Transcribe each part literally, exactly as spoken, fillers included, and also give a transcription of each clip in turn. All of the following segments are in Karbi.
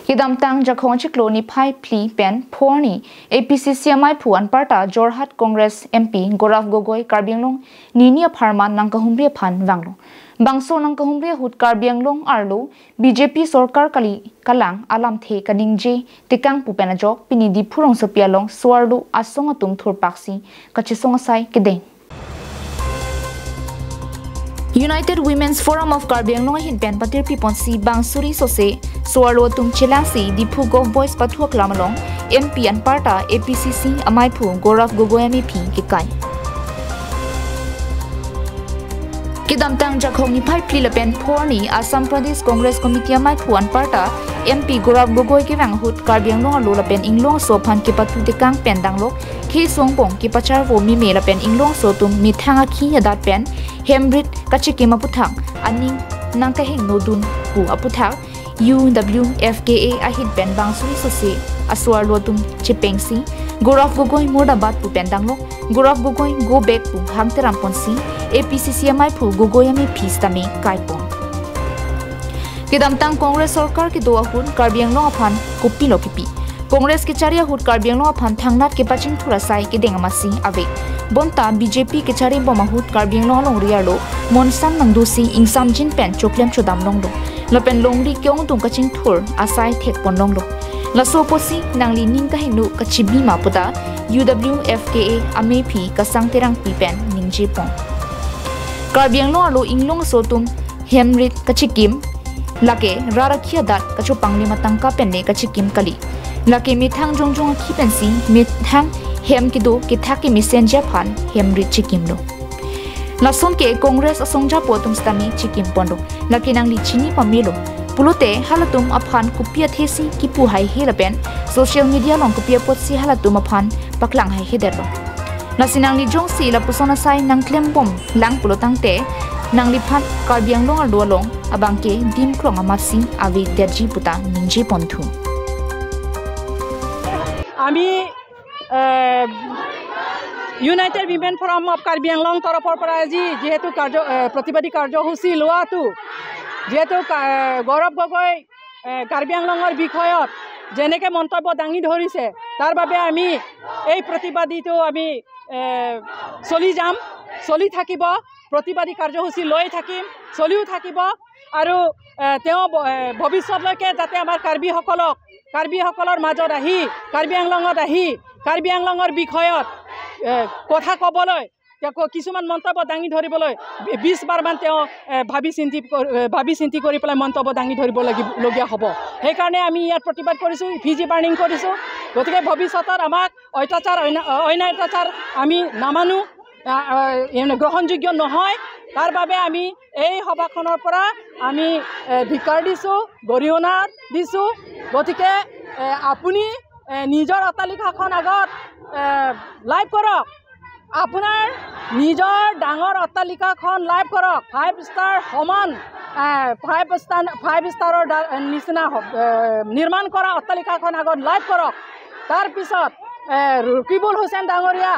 Kedamtang Jakhong achiklo niphai phli pen phongo arni A P C C amaiphu anparta Jorhat Congress M P Gaurav Gogoi Karbi Anglong nini apharman nangkahumri aphan vanglo. Bangso nangkahumri ahut Karbi Anglong arlo B J P sorkar kali kalang alamthe kaningje tekang pu pen ajok pini Diphu rongsopi along so-arlo asong atum thurpaksi kachesong asai kedeng. United Women's Forum of Karbi Anglong ahin pen patirpi ponsi bang suri sose so-arlo atum chelangsi Diphu Govt Boys pathu aklam along M P anparta A P C C amaiphu Gaurav Gogoi amephi kekai. Kedamtang Jakhong niphai phli lapen phongo arni Assam Pradesh Congress Committee amaiphu anparta M P Gaurav Gogoi kevang ahut Karbi Anglong arlo lapen inglong aso aphan kepatu tekang pen danglok khei songpong kepacharvo meme lapen inglong aso atum methang akhi hadak pen hem rit kachikim aputhak aning nangkahingno dun pu aputhak U W F K A ahin pen bang suri sose aso-arlo atum chepengsi Gaurav Gogoi murdabad pu pen danglok, Gaurav Gogoi go back pu hangteram ponsi A P C C amaiphu Gogoi amephi sitame kaipon. Kedamtang Congress sorkar kedo ahut Karbi Anglong aphan kopilo kipi. Congress kechari ahut Karbi Anglong aphan thangnat kepachingthur asai kedeng amatsi ave. Bonta B J P kechari bom ahut Karbi Anglong alongri arlo monsam nangdosi ingsamjin pen choklem chodam longlo. Lapen longri ke-ongdung kachingthur asai thekpon longlo. Laso apotsi nangli ning kahingno kachibi ma puta U W F K A amephi Kasang Terangpi pen ningjepon. Karbi Anglong arlo inglong aso atum hem rit kachikim, lake rat akhi adat kachopanglim atangka pen le kachikim kali. Lake methang jongjong akhi pensi methang hem kedo kethak kemesenji aphan hem rit chikimlo. Lason ke Congress asong japo atum sitame chikim ponlo. Lake nangli chini pamelo. Pulote halatum aphan kopi athesi kipu haihe lapen social media along kopi apotsi halatum aphan paklang haihe detlo. Lasi nangli jongsi lapuson asai nangklembom lang pulo tangte nangliphan Karbi Anglong arlo along abangke dimklong amatsi ave detji puta ningjeponthu. আমি, এ, united women forum of Karbi Anglong তৰফৰ পৰা আজি যিহেতু কাৰ্য, এ, প্ৰতিবাদী কাৰ্যসূচী লোৱাটো, যিহেতু কা-, গৌৰৱ গগৈ, এ, কাৰ্বি আংলঙৰ বিষয়ত যেনেকে মন্তব্য দাঙি ধৰিছে, তাৰ বাবে আমি এই প্ৰতিবাদীটো আমি, এ, চলি যাম, চলি থাকিব, প্ৰতিবাদী কাৰ্যসূচী লৈ থাকিম, চলিও থাকিব। আৰু, এ, তেওঁ ব-, এ, ভৱিষ্যতলৈকে যাতে আমাৰ কাৰ্বিসকলক, কাৰ্বিসকলৰ মাজত আহি, কাৰ্বি আংলঙত আহি, কাৰ্বি আংলঙৰ বিষয়ত, এ, কথা ক'বলৈ, তেওঁ ক-, কিছুমান মন্তব্য দাঙি ধৰিবলৈ বি-, বিশ বাৰমান তেওঁ, এ, ভাবি চিন্তি কৰ-, এ, ভাবি চিন্তি কৰি পেলাই মন্তব্য দাঙি ধৰিব লাগিব, লগীয়া হ'ব। সেইকাৰণে আমি ইয়াত প্ৰতিবাদ কৰিছোঁ, ইফিজি বাৰ্ণিং কৰিছোঁ। গতিকে ভৱিষ্যতত আমাক অত্যাচাৰ, অন্য-, অন্যায় অত্যাচাৰ আমি নামানো, আ, আ, এনে গ্ৰহণযোগ্য নহয়। তাৰ বাবে আমি এই সভাখনৰ পৰা আমি, এ, ধিক্কাৰ দিছোঁ, গৰিহণা দিছোঁ। গতিকে, এ, আপুনি, এ, নিজৰ অট্টালিকাখন আগত, এ, লাইভ কৰক। আপোনাৰ নিজৰ ডাঙৰ অট্টালিকাখন লাইভ কৰক। ফাইভ ষ্টাৰ সমান, এ, ফাইভ ষ্টাৰ, ফাইভ ষ্টাৰৰ ডা-, নিচিনা হ-, এ, নিৰ্মাণ কৰা অট্টালিকাখন আগত লাইভ কৰক। তাৰ পিছত, এ, ৰকিবুল হুছেইন ডাঙৰীয়া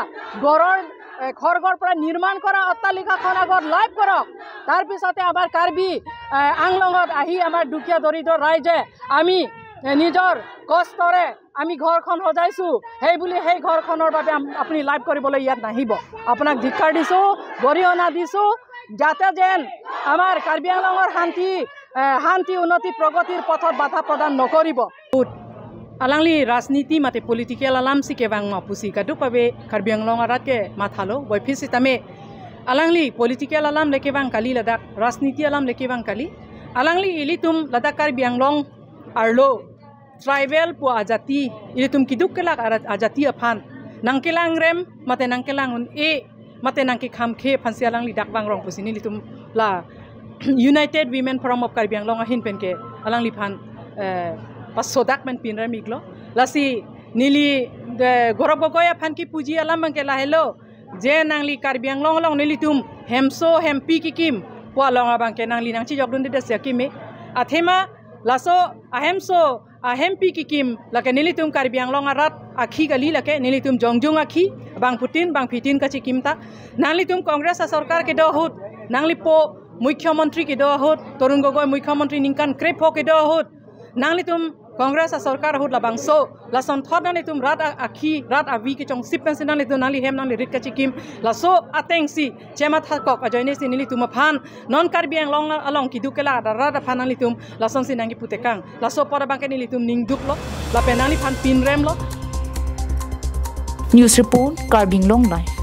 গড়ৰ, এ, খৰ্গৰ পৰা নিৰ্মাণ কৰা অট্টালিকাখন আগত লাইভ কৰক। তাৰ পিছতে আমাৰ কাৰ্বি, এ, আংলঙত আহি আমাৰ দুখীয়া দৰিদ্ৰ ৰাইজে আমি, এ, নিজৰ কষ্টৰে আমি ঘৰখন সজাইছোঁ, সেই বুলি সেই ঘৰখনৰ বাবে আম-, আপুনি লাইভ কৰিবলৈ ইয়াত নাহিব। আপোনাক ধিক্কাৰ দিছোঁ, গৰিহণা দিছোঁ, যাতে যেন আমাৰ কাৰ্বি আংলঙৰ শান্তি, এ, শান্তি, উন্নতি, প্ৰগতিৰ পথত বাধা প্ৰদান নকৰিব। Alangli rajniti mate political alam si kevang ma pusi kadokave Karbi Anglong arat ke mathalo, boiphit sitame alangli political alam le kevang kali ladak, rajniti alam le kevang kali. Alangli ilitum ladak Karbi Anglong arlo tribal pu ajati, ilitum keduk kelak arat ajati aphan nangkelangrem mate nangkelang un-e mate nangkekhamkhe aphansi alangli dak vangrong pusi nelitum la United Women Forum of Karbi Anglong ahin pen ke alangliphan, eh, pasodak pen pinrem iklo. Lasi neli, eh, Gaurav Gogoi aphan kipuji alam abangke lahelo. Je nangli Karbi Anglong along nelitum hemso hempi kekim pu along abangke nangli nangchijokdunde dasi akeme. Athema laso ahemso ahempi kekim lake nelitum Karbi Anglong arat akhi kali, lake nelitum jongjung akhi, bangphutin bangphitin kachikim ta. Nanglitum Congress asorkar kedo ahut, nanglipo Mukhyamantri kedo ahut, Tarun Gogoi Mukhyamantri ningkan krepho kedo ahut, nanglitum Congress asorkar ahut labangso, lasonthot nanglitum rat a-, akhi, rat avi kechongsip pensi nanglitum nangli hem nangli rit kachikim, laso atengsi chemathakok ajoinesi nelitum aphan, non Karbi Anglong along keduk kela rat aphan nanglitum lasonsi nangkiputekang. Laso apor abangke nelitum ningduklo, lapen nangliphan pinremlo. News report, Karbi Anglong Live.